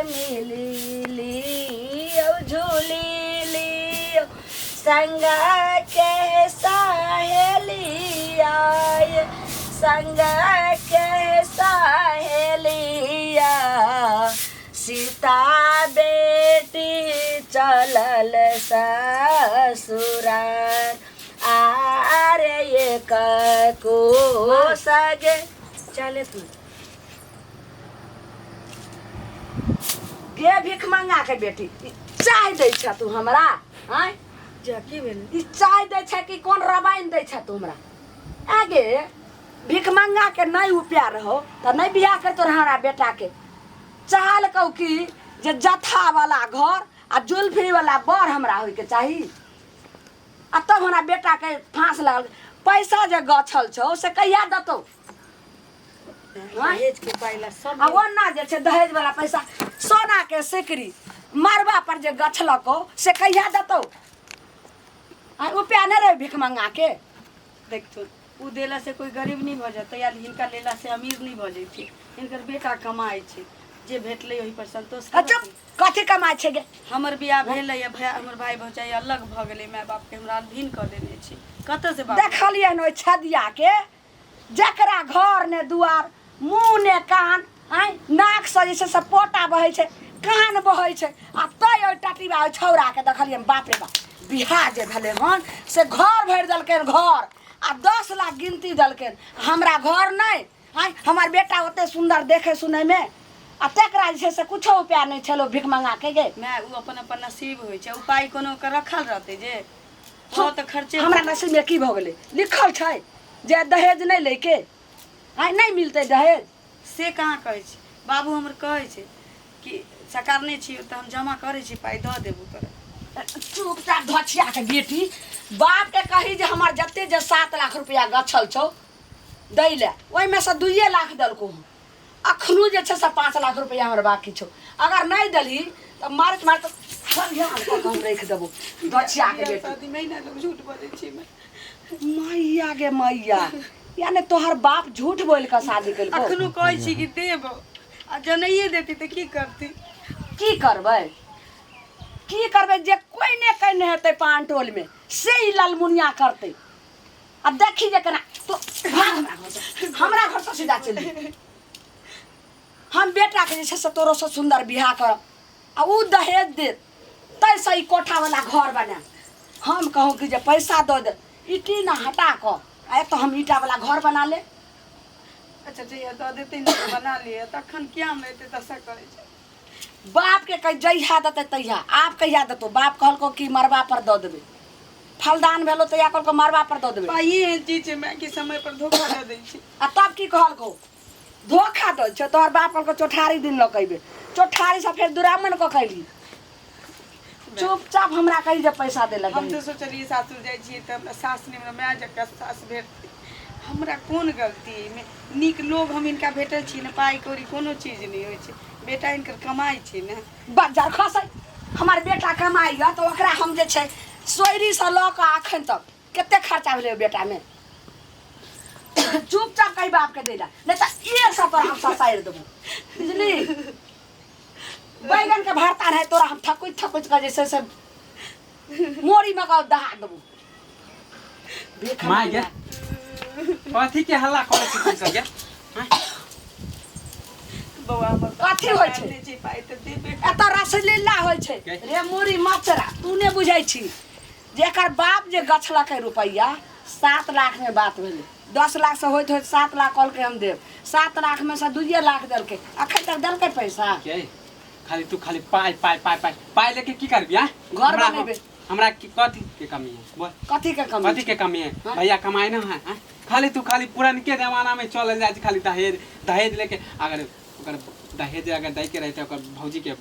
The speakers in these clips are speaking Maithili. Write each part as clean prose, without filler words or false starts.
मिली लियौ झूली लियौ संग के सहेलिया संग के सहेलिया सीता बेटी चलल ससुरार आरे एक को सगे चले तू गे भीख मंगा के बेटी ई चाय दै छ तू हमरा आँय जा की भेल ई चाय दै छ कि कोन रबाइन दै छ तू हमरा आगे भीख मंगा के नहीं उपाय रहो तऽ नहीं बियाह कर तोर हमरा बेटा के चाहल कहू कि जे जथा वाला घर आ जुल्फी वाला बर हमरा होइके चाही आ तब हमरा बेटा के फांस लगल पैसा जे गछल छौ से कहिया देतौ दहेज के पाइ ला सब आ ओना जे छै दहेज वाला पैसा सोना के सिकरी मरबा पर जे गछलको से कहिया देतौ आ रुपया नहि रहे भीख मंगा के देखथुन ओ देला से कोई गरीब नहीं भऽ जेतै या हिनका लेला से अमीर नहीं भऽ जैतै हिनकर बेटा कमाइ छै जे भेटलै ओहि पर संतोष आ चुप करथिन। कथी कमाइ छै गे हमर बियाह भेलै या भैया हमर भाय भौजाई अलग भऽ गेलै माय बाप के हमरा अधीन कऽ देने छै कतऽ से बाप देखलियै हन ओहि छदिया के जकरा घर ने दुआर मुँह ने कान आँय नाकसँ जे छै से पोटा बहै छै कान बहै छै आ तै ओहि टटीबा ओहि छौड़ाके देखलियै बाप रे बाप बियाह जे भेलै हन से घर भरि देलकै घर आ 10 लाख गिनती देलकै। हमरा घर नहि आँय, हमर बेटा ओते सुन्दर देखै सुनैमे आ तकरा जे छै से कुछो उपाय नहि छलो भीख मंगा के गे। माय, ओ अपन अपन नसीब होइ छै। ओ पाइ कोनो के रखल रहतै जे ओ तऽ खर्चे। हमरा नसीबमे की भऽ गेलै? लिखल छै जे दहेज नहि लैके आइ नहि मिलतै दहेज। से कहाँ कहै छै बाबू? हमर कहै छै कि सकारने छी तऽ हम जमा करै छी, पाइ दऽ देबो तोरा। चुपचाप धछिया के बेटी, बाप के कही जे हमर जते जे 7 लाख रुपया गछल छौ दै ले, ओहिमे से 2 लाख देलको हँ। अखनो जे छै से 5 लाख रुपया हमर बाकी छौ। अगर नहि देलही तऽ मारैत मारैत खलिहान कऽ के हम राखि देबो धछिया के बेटी। शादी महीना लोग झूठ बजै छी मैं। मैया गे मैया, यानी तोहर बाप झूठ बोल कऽ शादी केलको? अखनो कहै छी कि देब आ जँ नहिए देती तऽ की करती? की करबै, की करबै? जे कोइ ने कयने हेतै पान टोलमे से ई ललमुनिया करतै। आ देखी जे केना तो भाग हमरा घरसँ, हमरा घरसँ सीधा चलि जो। हम बेटाके जे छै से तोरोसँ सुन्दर बियाह करब आ उ दहेज देत ताहिसँ ई कोठावला घर बनायब। हम कहूँ कि जे पैसा दऽ दे, ई टीना हटा कऽ आ एतऽ हम ईटावला घर बना लेब। अच्छा, जहिया दऽ देतै ने तऽ बना लिअ। तखन किया हमरा एते दशा करै छै? बाप के कह जहिया देतै तहिया। आब कहिया देतौ? बाप कहलको कि मरबा पर दऽ देबै। फलदान भेलो तहिया कहलको मरबा पर दऽ देबै। पाइए एहन चीज छै माय कि समय पर धोखा दऽ दै छै। आ तब की कहलको? धोखा दै छै तोहर बाप। कहलको चौठारी दिन लऽ के अयबै, चौठारी से फेर दुरामन कऽ के अयली। चुपचाप हमरा कही जे पैसा दे हम लगे। तऽ सोचलियै सासुर जाइ छियै तऽ हमरा सास नहि, हमरा माय जकाँ सास भेटतै। हमरा कोन गलती एहिमे? नीक लोग हम हिनका भेटल छी ने। पाइ कौड़ी कोनो चीज नहि होइ छै, बेटा हिनकर कमाइ छै ने। बज्जर खसै, हमर बेटा कमाइए तऽ ओकरा हम जे छै सोयरीसँ लऽ कऽ अखन तक कते खर्चा भेलै ओहि बेटामे। चुपचाप कही बापके दै ला, नहि तऽ एक सौ तोरा हम ससारि देबो, बुझली? बैगन के भरता रहे तोरा हम थकुच थकुच कऽ जे छै से मोरी में कऽ दहा देबो। भीख माय गे, कथी के हल्ला करै छी तुम सब गे? बौआ हमर। कथी होइ छै? नहि छै पाइ तऽ देबे। एतऽ रसलीला होइ छै। के? रे मुरी मचरा, तू नहि बुझै छी जे एकर बाप जे गछलकै रुपैआ 7 लाख में बात भेलै। 10 लाख से होइत होइत 7 लाख कहलकै हम देब। 7 लाख में से 2 लाख देलकै। अखन तक देलकै पैसा? के खाली तू खाली पाइ पाइ पाइ पाइ पाइ लेके की करबी आ? घर बनेबै। हमरा की कथी के कमी है, बोल? कथी के कमी? कथी के कमी है? हाँ? भैया कमाए ना है, हाँ? खाली तू खाली पुरानके जमाना में चलल जाइ छै, खाली दहेज दहेज लेके। अगर ओकर दहेज अगर दै के रहते ओकर भौजी के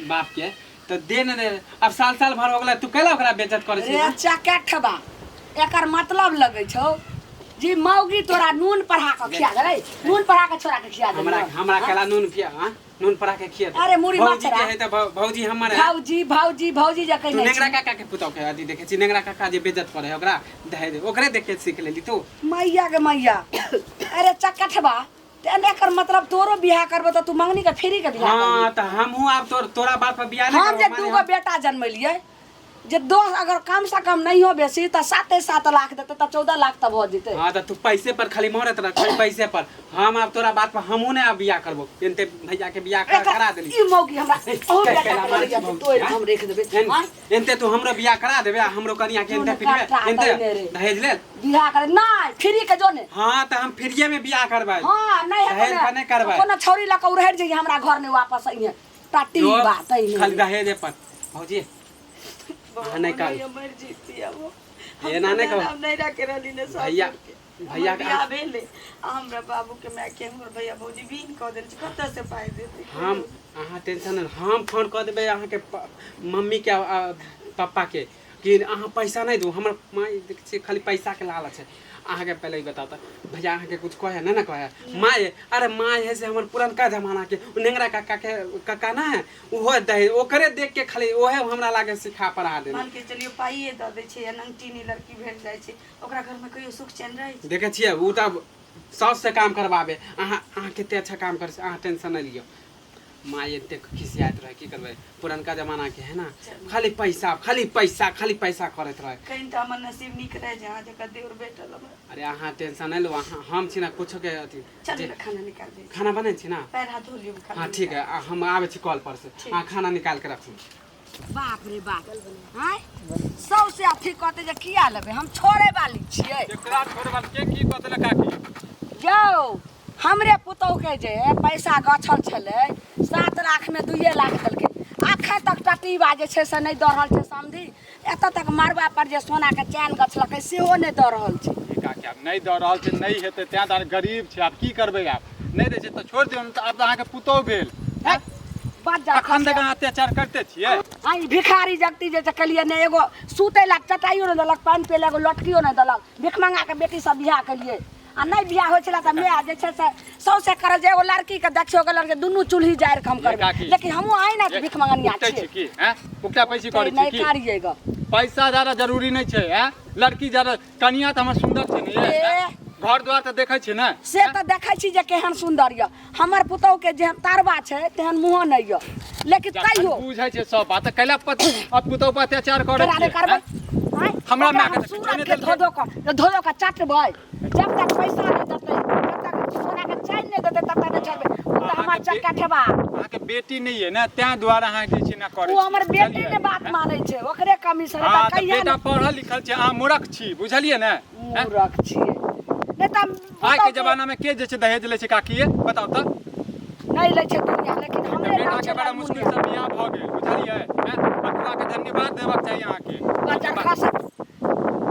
बाप के तऽ दे ने दे। अब साल साल भर हो गेलै, तू कैला ओकरा बेइज्जत करै छी? रे चकेठबा, एकर मतलब लगै छौ जी मौगी तोरा नून पढ़ा कऽ खिया देलै, नून पढ़ा कऽ छोड़ा के खिया हमरा देलै। हमरा कैला नून पिया, हाँ? नून पड़ा के खिया दे। अरे मुड़ी भौजी मचरा। के है तऽ भौजी हमर है। भौजी भौजी भौजी जे तू कहने नेंगरा छी। काका के पुतौह के अथी देखे छी? नेंगरा काका जे बेइज्जत करे है ओकरा दहेज, ओकरे देख के सीख लेली तू। मैया के मैया, अरे चकठबा, तें एकर मतलब तोरो बियाह करबो तऽ तू मंगनी के फ्री के बियाह करबी। हाँ तऽ हमहूँ आब तोरा बात पर बियाह नहि हम जे करबो, माने दूगो बेटा जन्मेलियै जे दो अगर कम से कम नहियो बेसी तऽ 7-7 लाख देतै तऽ 14 लाख तऽ भऽ जेतै। हाँ तऽ तू पैसे पर खाली मरत रह, खाली पैसे पर। हम आब तोरा बात पर हमहूँ नहि आब बियाह करबो। एनते भैया के बियाह करा देली। ई मौगी हमरा अहू बेटा कैला के मारै लैया छी भौजी, तोड़ि हाँ? हम राखि देबै। आँय? एनते तू हमरो बियाह करा देबे आ हमरो कनिया के एनते जोने पिटबे काटा एनते दैने रे। दहेज लेल। बियाह करे नहि फ्री के जो ने। हाँ तऽ हम फ्रीये में बियाह करबै। हाँ नहि हेतै दहेज ने पर नहि करबै। कोनो छौरी लऽ कऽ उड़हरि जइहे, हमरा घर नहि वापस अइहे टाटी जो, बात अइ खाली दहेजे पर भौजी अहाँ नहि कर मर जीती अब। एना नहि कहू। हम नहीं रखे रहली ने सासुर भैया के। भैया हमर बियाह भेलै आ हमरा बाबू के माय के हमर भैया भौजी बीन कऽ देल छै, कतऽ से पाइ देतै? हम अहाँ टेंशन नहि, हम फोन कऽ देबै अहाँके मम्मीके आ पप्पाके कि अहाँ पैसा नहि दू। हमर माय देखै छियै खाली पैसाके लालच है। अहाँके पहिले ई बताउ तऽ भैया अहाँके कुछ कहै नहि ने कहै माय? अरे माय है से हमर पुरनका जमानाके। ओ नेंगरा काका के काका ना है, ओहो दहेज ओकरे देख के खाली ओहे हमरा लागे सिखा पढ़ा देने। मान के चलियो पाइए दऽ दै छै या नंगटीनी लड़की भेट जाइ छै, ओकरा घरमे कहियो सुख चैन रहै छै? देखै छियै ओ तऽ साउस से काम करबाबे। अहाँ अहाँ कते अच्छा काम करै छी, अहाँ टेंशन नहि लियौ। माय एतेक खिसियाइत रहै, की करबै, पुरनका जमानाके है ना, खाली पैसा खाली पैसा खाली पैसा करैत रहै। कहीं तऽ हमर नसीब नीक रहै जे अहाँ जकाँ देवर भेटल हमरा। अरे अहाँ टेंशन नहि लू, अहाँ हम छी ना कुछो के अथी। चलू जे ने, खाना निकाल दै छी। खाना बनै छी ना? पैर हाथ धो लियौ, खाना। हाँ ठीक है, हम आबै छी कॉल पर से। अहाँ खाना निकाल के रखू। बाप रे बाप, आँय सबसे अथी कहते जे किया लेबै, हम छोड़े वाली छियै। केकरा छोड़बल के की बदल काकी? यौ हमरे पुतौह के जे पैसा गछल छलै 7 लाखमे 2 लाख देलकै। अखन तक टटीबा जे छै से नहि दऽ रहल छै समधि। एतऽ तक मड़बा पर जे सोनाके चैन गछलकै सेहो नहि दऽ रहल छै। ई काकी आब नहि दऽ रहल छै, नहि हेतै तें दुआरे गरीब छै। आब की करबै, आब नहि दै छै तऽ छोड़ि दियौ ने। तऽ आब तऽ अहाँके पुतोहु भेल। है, बस जा। अखन तक अहाँ अत्याचार करिते छियै। आई भिखारी जगती जे केलिए ने, एगो सुतै लए चटाइयो नहि देलक, पानि पियै लए एगो लटकियो नहि देलक। भिख मंगा के बेटी सब बियाह केलिए आ नहि बियाह होइ छलै तऽ माय जे छै से सौंसे करल जे एगो लड़की के देखियो गेल जे दुनू चूल्ही जारि के हम करबै। काकी। लेकिन हमहूँ आइ ने भिख मंगनिया उकटै छियै। छी की हैं? उकटा पैसी करै छी नहि की? कारियै ग। पैसा ज्यादा जरूरी नहि छै हैं? लड़की ज्यादा कनिया तऽ हमर सुन्दर छै ने ये, ए। हैं? घर द्वार तऽ देखै छी ने? से तऽ देखै छी जे केहन सुन्दर यऽ। हमर पुतहु के जेहन तारबा छै तेहन मुँहो नहि यऽ, लेकिन जखन तैयो बुझै छै सब बात तऽ कैला अब पुतहु पर अत्याचार करै केना नहि छियै, करबै हैं? आँय? हमरा ओकरा मायके हम तऽ किछो सूरत नहि के देलकै। धो धो कऽ धो धो कऽ चटबै। जब तक पैसा नहि देतै, जब तक सोना के चैन नहि देतै, तब तक नहि छोड़बै। ओ तऽ हमर अहाँके चक्का ठेबा। अहाँके बेटी नहि ये ने, तें दुआरे अहाँ जे छै ने करै ओ हमर छियै, बेटी बुझलियै? ने बात मानै छै, ओकरे कमी से। हँ तऽ कहिया बेटा पढ़ल लिखल छै, अहाँ मूर्ख छी, बुझलियै ने, हैं? मूर्ख छियै नहि तऽ आइ के पुतहु जमाना में के जे छै दहेज लै छै काकी, ये बताउ तऽ? नहि लै छै दुनिया, लेकिन हमरे बेटा नाम के छै बड़ा मुश्किल से बियाह भऽ गेल, बुझलियै हैं? बटुआ के धन्यवाद देबाक चाही अहाँके। बच्चा खस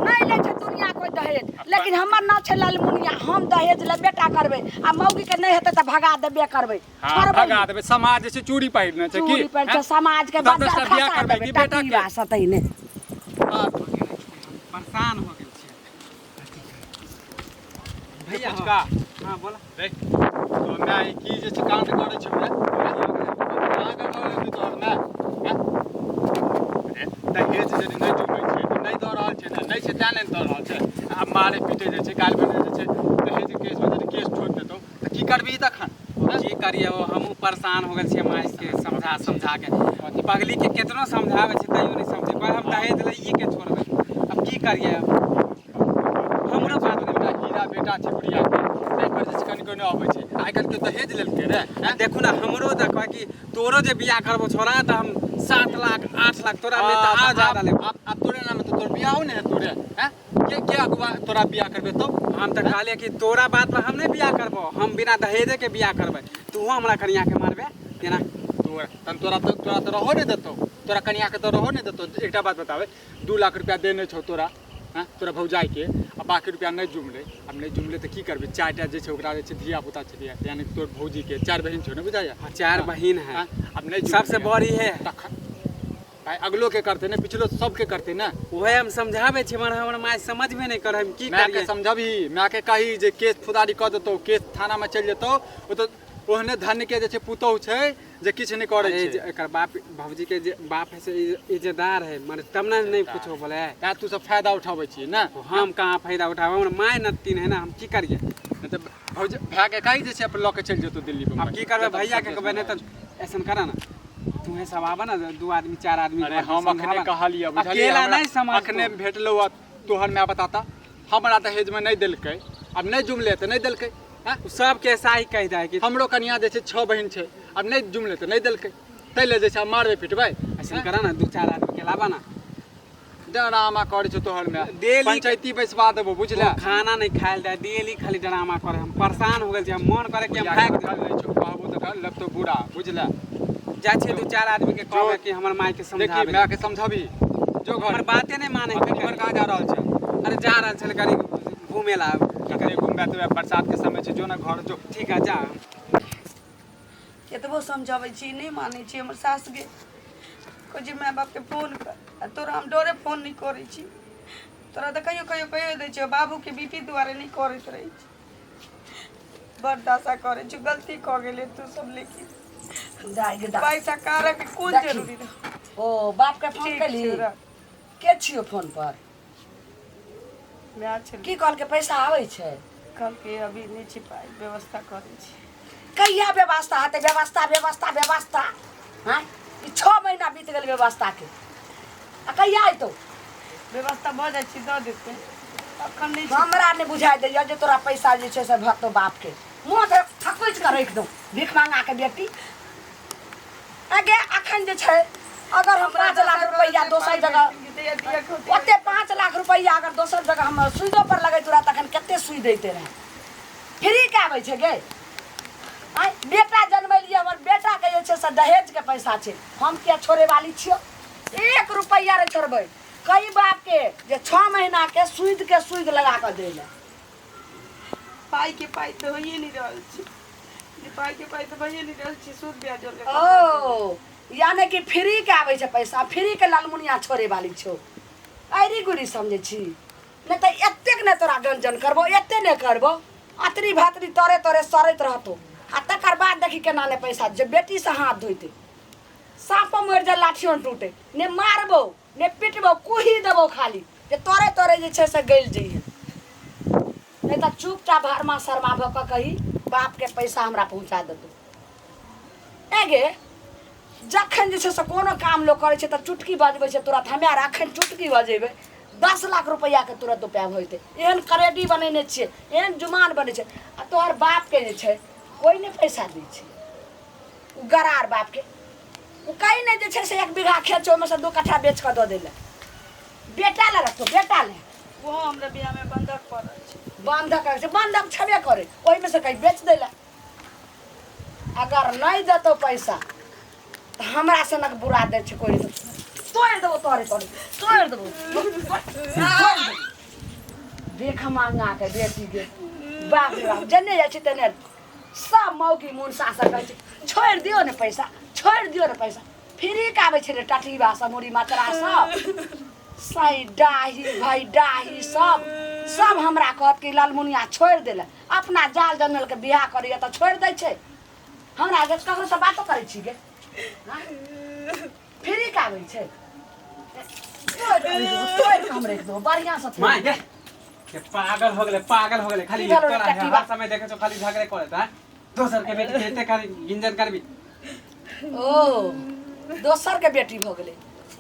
नहि लै छै दुनिया कोइ दहेज, लेकिन हमर नाम छै लालमुनिया। हम दहेज लेबे टा करबै आ मौगी के नहि हेतै तऽ भगा देबे करबै। हाँ छोड़बै भगा नहि। देबै। समाज जे छै चूड़ी पहिरने छै की? चूड़ी पहिर छै हैं? समाज के दस बच्चा दसटा बियाह खसा करबै देबै की बेटा के? टटीबा सतै नहि। हाँ, परेशान हो गेल छियै भैया। पुचका। हाँ बोला। देख तो माय की जे छै कांड करै छै रे? कहाँ के करै छै तोहर माय, हैं? अरे दहेज जे नहि जुमै छै तऽ नहि दऽ रहल छै ने, नहि छै तें नहि दऽ रहल छै। आब मारे पीटे जे छै, काल्हि भेने जे छै दहेज केसमे यदि केस ठोकि देतौ तऽ की करबिही तखन, हैं? की करिए हो, हमहूँ परेशान हो गेल छियै माय के समझा समझा के। पगली के केतनो समझाबै छै तैयो नहि समझे। कहै हम दहेज लइए के छोड़बै। अब की करिए, अब हमरो बात नहि। बेटा हीरा बेटा छै बुढ़िया के, ताहि पर जे छै कनि कनि अबै छै। आइ काल्हि के दहेज लेलकै रे, हैं? देखू ने, हमरो तऽ कहै कि तोरो जे बियाह करबो छोड़ा तऽ हम 7 लाख 8 लाख तोरा में तऽ आ ज्यादा लेबो। आब तोरे नाम तऽ तोर बियाहो नहि हेतौ रे, हैं? के अगुआ तोरा बियाह करबे तो? हम तऽ कहलियै कि तोरा बात पर हम नहि बियाह करबो, हम बिना दहेजे के बियाह करबै। तूहो हमरा कनिया के मारबे केना? तोरा तहन तोरा तऽ रहो नहि देतौ, तोरा कनिया के तऽ रहो नहि देतौ। एकटा बात बताबै, 2 लाख रुपया देने छौ तोरा, हैं, तोरा भौजाई के, आ बाकी रुपया नहि जुमलै। आब नहि जुमलै तऽ की करबै? चारिटा जे छै ओकरा जे छै धिया पुता छलियै, यानी तोर भौजी के चारि बहिन छौ ने, बुझाइया? हाँ, चार बहिन है। हाँ, आब नहि जुमलै। सबसे बड़ी है। तखन भाई अगलो के करते ने, पिछलो सबके करते ने। वही हम समझाबै छी, मगर हमर माय समझबे नहि करे, हम की मायके करिए? समझबही, मायके कही जे केस फुदारी कऽ देतौ, केस थानामे चलि जेतौ। ओ तऽ ओहने धन्य के जे छै पुतोहु छै जे किछु नहि करै अरे छै। जे एकर बाप भौजी के जे बाप है से इज्जतदार है, मगर तब ने नहीं कुछो बोले। तैं तू सब फायदा उठाबै छियै ने। हम कहाँ फायदा उठाबै? हमर माय न तीन है ना, हम की करिए? नहि तऽ भौजी भाय के कही जे छै अपन लऽ के चलि जेतौ दिल्ली अब बम्बई। की करबै जतऽ भैया के परदेश कहबै मे नहि तऽ ऐसन करा ना तूहे सब आबऽ ना दू आदमी चार आदमी अरे घर पे हम अखने समझाबऽ। कहलियै बुझलियै अकेला हमरा नहीं समझतौ। अखने भेटलौ आ तोहर माय बताता हमरा दहेज में नहीं देलकै अब नहीं जुमले तऽ नहीं देलकै हैं उ सबके ऐसा ही कहि दे कि हमरो कनिया जे छै छओ बहिन छै अब नहीं जुमले तऽ नहीं देलकै ताहि लए जे छै आब मारबै पिटबै ऐसन करा ना दू चार आदमी के लाबा ना डरामा करै छौ तोहर माय डेली- पंचायती बैसवा देबो बुझले खाना नहीं खायल जाए डेली खाली ड्रामा करे हम परेशान हो गेल छी हम मन करे कि हम भागि कर लै छौ कहबो तऽ कर लगतौ बुरा बुझले जाइ छियै दू चार आदमी के कहबै कि हमर माय के देखी समझाबे माय के समझबी जो घर हमर बाते नहीं माने अखन इमहर कहाँ जा रहल छै अरे जा रहल छलै कनी घूमे ला कतरे घुमबे तऽ बरसात के समय छै जो ना घर जो ठीक है जा केतबो समझाबै छी नहि मानै छी हमर सास गे कहै छै माय बापके फोन कर आ तोरा हम डरे फोन नहि करै छी तोरा तऽ कहियो कहियो कहियो दै छियै बाबूके बी पी दुआरे नहि करैत रहै छी बड़ दशा करै छी गलती कऽ गेलै तू सब लेकिन दाइ गे दाइ। पैसा कारक कोन देखी। जरूरी रहै ओ बाप के फोन ठीक केली छै रख। के छियो फोन पर माय छलै की कहलकै पैसा आबै छै कहलकै अभी नहि छै पाइ व्यवस्था करै छी कहिया व्यवस्था हेतै व्यवस्था व्यवस्था व्यवस्था हँ ई 6 महीना बीत गेल व्यवस्था के आ कहिया अयतौ व्यवस्था भऽ जाइ छै दऽ देतै अखन नहि छै हमरा नहि बुझाइ दैया जे तोरा पैसा जे छै से भरतौ बापके मुँह तऽ थकुचि कऽ राखि दौ भीख मांगा के बेटी आगे अखन जे छै अगर हम 5 लाख रुपैआ दोसर जगह ओते 5 लाख रुपैआ अगर दोसर जगह हम सुइदो पर लगैत रह तखन कते सुइ दैते रहे फ्री के आबै छै गे आँय बेटा जनमेलियै हमर बेटाके जे छै से दहेजके पैसा छै हम किया छोड़े वाली छियौ 1 रुपैआ नहि छोड़बै कई बापके जे 6 महीनाके सुइदके सुइद लगा कऽ दै लए पाइ के पाइ तऽ होइए नहि रहल छै जे पाइ के पाइ तऽ भइए नहि रहल छै सूद ब्याज जोड़ के ओ यानी कि फ्री के आबै छै पैसा फ्री के लालमुनिया छोड़े वाली छौ ऐरी गुरी समझै छी नहि तऽ एतेक नहि तोरा गंजन करबो एते नहि करबो अतरी भातरी तोरे तोरे सड़ैत रहतो आ तकर बाद देखी केना नहि पैसा जे बेटीसँ हाथ धोइते साँपो मरि जाय लाठियो ने टूटे ने मारबो ने पिटबो कुही देबो खाली जे तोरे तोरे जे छै से गलि जइहे नहि तऽ चुपचाप हरमा शर्मा भऽ कऽ कही बापके पैसा हमरा पहुँचा देतौ एगे जखन जे छै से कोनो काम लोक करै छै तऽ चुटकी बजबै छै तुरंत हमे आर अखन चुटकी बजेबै 10 लाख रुपैआके तुरंत उपाय भऽ जेतै एहन करेडी बनेने छियै एहन जुमान बनै छै आ तोहर बापके जे छै कोइ नहि पैसा दै छै ओ गरार बापके ओ कहीं नहि जे छै से 1 बीघा खेत छै ओहिमे से 2 कट्ठा बेच कऽ दऽ दै लए बेटा लए रखतो बेटा लए ओहो हमरा बियाहमे बन्धक पड़ल छै बन्धक छै बन्धक छेबे करै ओहिमे से कहीं बेच दै लए अगर नहीं देतो पैसा तो हमरा सनक बुरा दै छै कोइ नहि तोड़ि देबो तोरे तोरे तोड़ि देबो देख मांगा के बेटी के बाप रे बाप जने जाइ छै तने सब मौगी मुनसा सब कहै छै छोड़ि दियौ ने पैसा छोड़ि दियौ ने पैसा फ्री के आबै छै रे टटीबा सब मुड़ी मचरा सब सही डाही भाई डाही सब सब हमरा कहत कि लालमुनिया छोड़ि देले अपना जाल जंगल के बियाह करैया तऽ छोड़ि दै छै हमरा आगे ककरो से बातो करै छी गे फ्री के आबै छै तोड़ि कऽ हम राखि देबो बढ़िआँ से माय गे के पागल हो गेलै पागल हो गेलै खाली की भेलौ रे तोरा कटिबा? हर समय देखै छौ खाली झगड़े करैत हैं दोसर के बेटी के एते खाली गिंजन करबी ओ दोसर के बेटी भऽ गेलै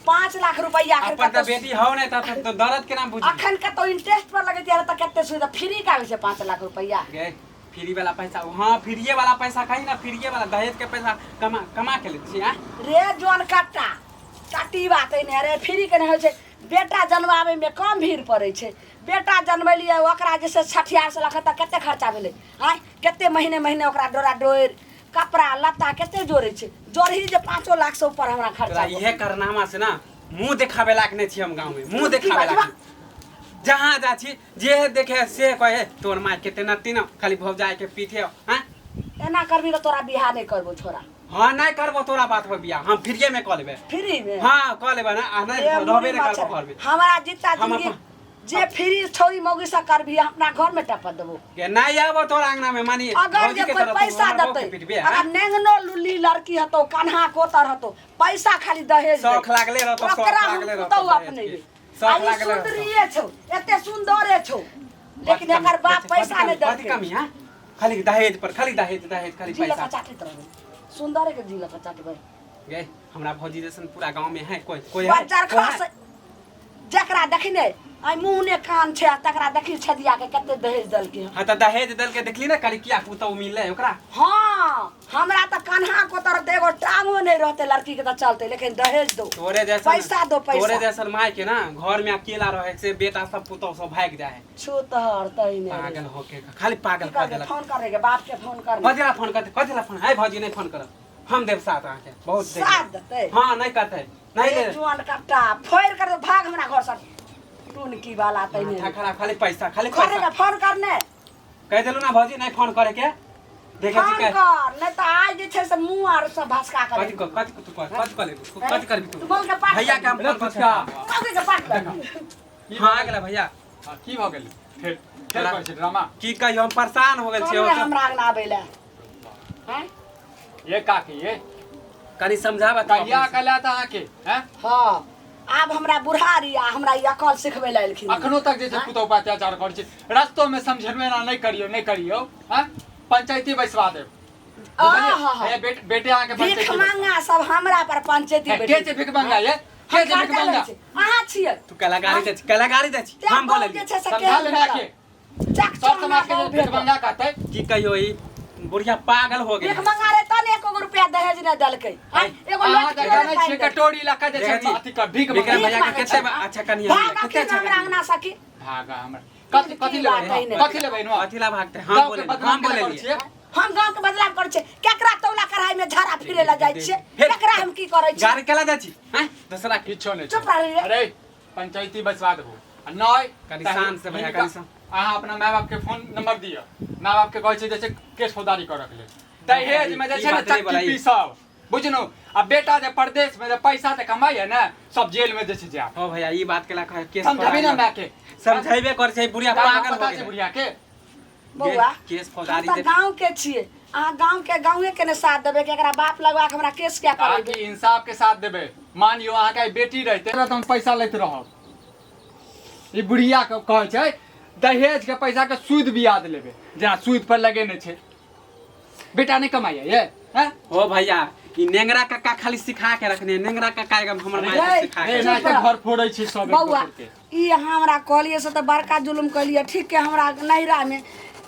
5 लाख रुपैआ अखन अपन तऽ कतौ बेटी हौ नहि तब तो दर्द केना बुझबी अखन कतौ इंटरेस्ट पर लगैत तऽ कते सुविधा फ्री के आबै छै 5 लाख रुपैआ गे फ्री वाला पैसा हाँ फ्रीए वाला पैसा खाही ना फ्रीए वाला दहेज के पैसा कमा कमा के ले छी हैं रे जोन कट्टा कट्टी बात नहि रे फ्री के नहि होइ छै बेटा जनमाबै में कम भीड़ पड़ै छै बेटा जनमेलियै ओकरा जे छै छठियार से लऽ कऽ कते खर्चा भेलै आँय कते महीने महीने ओकरा डोरा डोरि कपड़ा लत्ता कते जोड़ै छै जोड़ही जे 5 लाख से ऊपर हमरा तोरा खर्चा इहे करनामा से ना मुंह देखावे लायक नहीं छी हम गांव में मुंह की देखावे बाजबा? लायक जहाँ जा छी जे देखे से कहे तोर माय के तेना तीना खाली भौजाई के पीठे हैं एना करबी तऽ तोरा बियाह नहि करबो छोरा हाँ नहीं करबो तोरा बात पर बियाह हम फ्रीए में कऽ लेबे फ्री में हाँ कऽ लेबे ना आ नहीं ए, रहबे मुड़ी नहीं करबो मच्छर। घर में हमरा जितना हम जिंदगी अपन- जे फ्री छोरी मौगी से करबी अपना घर में टप देबो के नहीं आबो तोरा अंगना में मानी अगर भौजी जे के कोई तरफ पैसा हमर बहू के देतै पिटबे अगर हैं? नेंगनो लुल्ली लड़की हतो कान्हा कोतर हतो पैसा खाली दहेज दै। शौख लागले रहतो, शौख ओकरा हम लागले रहतो पुतहु दहेज अपनेबै के। शौख आ ई लागले रहतो। सुन्दरिये छौ एते सुन्दरे छौ लेकिन एकर बाप पैसा नहि कथी देलकै कमी हैं खाली दहेज पर, खाली दहेज दहेज, खाली जी लका पैसा। चाटैत रहबै, सुन्दरे के जी लका चाटबै। गे, हमरा भौजी जैसन पूरा गांव में है कोई? कोई है? बच्चा कोई है? खस जकरा देखी ने आइ मुँह ने कान छै, आ तकरा देखी छदिया के कते दहेज देलकै हन। हाँ तऽ दहेज देलकै, देखली ने करिकिया पुतहु मिललै ओकरा। हाँ, हमरा तऽ कन्हा को तरफ तऽ एगो टांगो नहि रहतै लड़की के तऽ चलतै, लेकिन दहेज दो, तोरे जैसन पैसा दो, पैसा। तोरे जैसन माय के ना घर में अकेला रहे से बेटा सब पुतहु सब भाग जाए है। छूतहर तही ने रे। पागल होके खाली पागल की कर करबै? देलक। फोन करे के बाप के फोन कर। कथी ला फोन करते? कथी ला फोन है? भौजी, नहीं फोन करब, हम देब साथ अहाँके बहुत देब। साथ देतै? हाँ, नहीं करते, नहीं ए दे। जुआन कट्टा फोड़ कर भाग हमरा घर से, टुनकी वाला तैने। माथा खराब, खाली पैसा, खाली करे पैसा। के फोन करने। कह देलू ना भौजी, नहीं फोन करे के, देखे छी फोन के कर, नहीं तऽ आइ जे छै से मुँह आर सब भसका कर। कथी कर, कथी तू कर, कथी कर लेबू, कथी करबी तू? तू बोल के पाठ। भैया के हम अरे फोन कर। फुचका। मौगी के पाठ कर। हाँ, आ गेला भैया। हाँ, की भऽ गेल? फेर फेर करै छै ड्रामा। की कहियो, हम परेशान हो गेल कौन छियै। रे हमरा अंगना आबै लए हैं? ये काकी ये कनी समझाबा तू कहिया अपने से। कला तऽ अहाँके हैं? हाँ, आब हमरा बुढ़ारी आ हमरा ई अकल सिखबै लए एलखिन। अखनो तक जे छै पुतहु पर अत्याचार करै छै, रस्तो में समझेबे ना, नहि करियौ, नहि करियौ। हैं, पंचायती बैसवा देब। आहा। हे बेटे अहाँके भीख पंचायती बैसवा- मांगा सब हमरा पर पंचायती हे, के बैठे। छै भीख मांगा ये? के हम छै भीख कर्जा लै मांगा? छी। अहाँ छियै। तू कलाकारी दै छी, कलाकारी दै छी। तें हम बहु बोललियै। जे छै से समझा केहन लेना के भेटल? चक सब समाज के चौना जे भीख मांगा कहतै। की कहियो, ई बुढ़िया पागल हो गेल। भीख मंगा रे तने एको गो रुपया दहेज नहि देलकै। आँय, एगो अहाँ लटकी तऽ नहि जानै पानि छियै देलकै। कटोरी लऽ कऽ जे छै देखै छी। अथी कर भीख विक्रम मांगा। भैया के भीख कते मांगै अच्छा कनिया भाग मिललै, कते अखन अच्छा हमरा कनिया। अंगना सखी। भागा हमर कथी कथी की बात लेबै है ने? कथी लेबै नुआ? कथी ला भागते? हम गाँव के बोले, बदनाम हम केना करै बोललियै। छियै? हम गांव के बदलाव करै छियै? केकरा तौला कढ़ाई में झाड़ा फिरे ला जाइ छियै? फेर- केकरा हम की करै छियै? गाड़ी केला जाइ छी हैं दोसरा के? किछो नहि चुप रही रे। अरे पंचायती बैसवा देबो आ नहि कनि तऽ शान से भैया, हिनका- कनि शान। अहाँ अपना माय बाप के फोन नंबर दिअ, माय बाप के कहै छै जे छै केस फौजदारी करऽ के लेल दहेज में जे ई छै ने बात नहि चक्की बोलाई। पीसब बुझलहुँ। आ बेटा जे परदेश में जे पैसा जे कमाइए ने सब जेल में जे छै जायब। हो भैया, ई बात केला कहे केस समझाबी ना माय के। समझेबे कर छै, बुढ़िया पागल हो पता छै गेलै। बुढ़िया के। बौआ, केस हम फौजदारी तऽ दे। गांव के छियै, अहाँ गांव के गांवे के ने साथ देबै कि एकरा बाप लगवा के हमरा केस किया करेबै? अहाँके इंसाफ के साथ देबै। मानियो अहाँके आइ बेटी रहितै तऽ हम पैसा लैत रहब। ई बुढ़िया के कहै छै दहेज के पैसा के सूद ब्याज लेबै, जेना सूद पर लगेने छै। बेटा नहि कमाइया ये हैं? हो भैया, ई नेंगरा कक्का खाली सिखा के रखने है। नेंगरा कक्का एकदम हमर माय के रे, सिखा रे के। ना के घर फोड़ै छी सब एक बौआ, दोसर के। ई अहाँ हमरा कहलियै से तऽ बड़का जुलुम कहलियै। ठीक के हमरा नैहरा में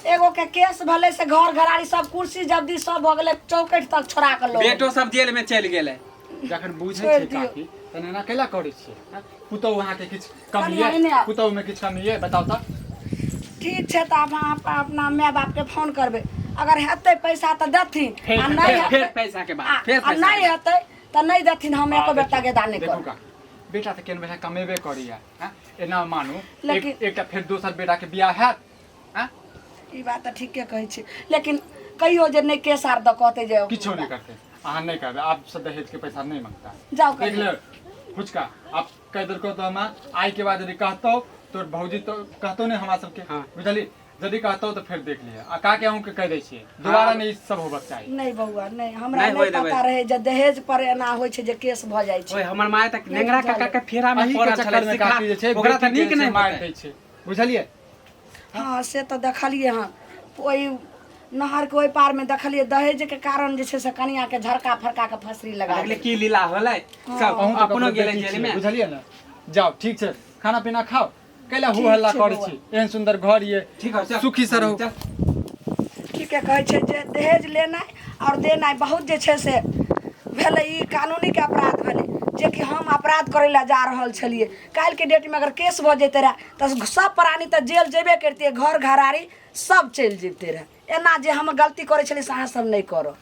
एगो के केस भेलै से घर घरारी सब कुर्सी जब्दी सब भऽ गेलै, चौकठ तक छोड़ा के लऽ गेलै। बेटो सब जेल में चलि गेलै। जखन बुझै छोड़ि छियै दियौ। काकी तहन एना कैला करै छियै हैं? पुतहु अहाँके किछु कमी कनिया ये? एने आउ। पुतहु में किछु कमी ये, बताउ तऽ। ठीक छै, तऽ आब अहाँ अपना माय बापके फोन करबै, अगर हेतै पैसा तऽ देथिन फेर आ नहि फेर फेर हेतै पैसा के आ बात फेर आ पैसा नहि के बात। हेतै तऽ नहि देथिन, हम एको बेर तगेदा नहि देखू करब। का बेटा तऽ केन बेटा कमेबे करैया हैं? एना मानू लेकिन- एकटा फेर दोसर बेटा के बियाह हैत हैं? ई बात तऽ ठीके कहै छी, लेकिन कहियो जे नहि केस आर दऽ कहतै जे किछो नहि करतै। अहाँ नहि करबै, आब से दहेज के पैसा नहि मांगता। जाउ देख कहियो। ले फुचका, आब कहि देलकौ तऽ हमरा आइ के बाद यदि कहतौ तोर भौजी तो कहतौ नहि हमरा सबके। हाँ। बुझली, यदि कहतौ तऽ फेर देख लिहे। आ काके अहूँके कहि दै छियै, दोबारा नहि ई सब होबक चाही। नहि बौआ, नहि, हमरा नहि नहि होय देबै। पता रहै जे दहेज पर एना होइ छै जे केस भऽ जाइ छै। ओए हमर माय तक नेंगरा बुझल। कक्का के फेरा में अही के पड़ल चक्कर छलै में सिखा काकी जे छै ओकरा तऽ बेटी के नीक जे छै नहि मारि होतै। दै छै, बुझलियै? हँ, से तऽ देखलियै हँ, ओहि नहरके ओहि पारमे देखलियै, दहेजके कारण जे छै से कनियाके झरका फरका के फसरी लगा देखली देलकै। की लीला होलै सब अहूँ तऽ अपनो ककरो गेलै बेटी जेल छियै, में। बुझलियै ने? जाउ, ठीक छै, खाना पीना खाउ। कैला हु ठीक हल्ला छै करै बौआ। छी? एहन सुन्दर घर ये। ठीक है, चल। सुखी से रहू। चल। ठीके कहै छै जे दहेज लेनाइ आओर देनाइ बहुत जे छै से भेलै ई कानूनीके अपराध भेलै, जेकि हम अपराध करै लए जा रहल छलियै। काल्हिके डेटमे अगर केस भऽ जैते रहए तऽ सब प्राणी तऽ जेल जेबे करितियै, घर घरारी सब चलि जैते रहए। एना जे हम गलती करै छलियै से अहाँ सब नहि करब।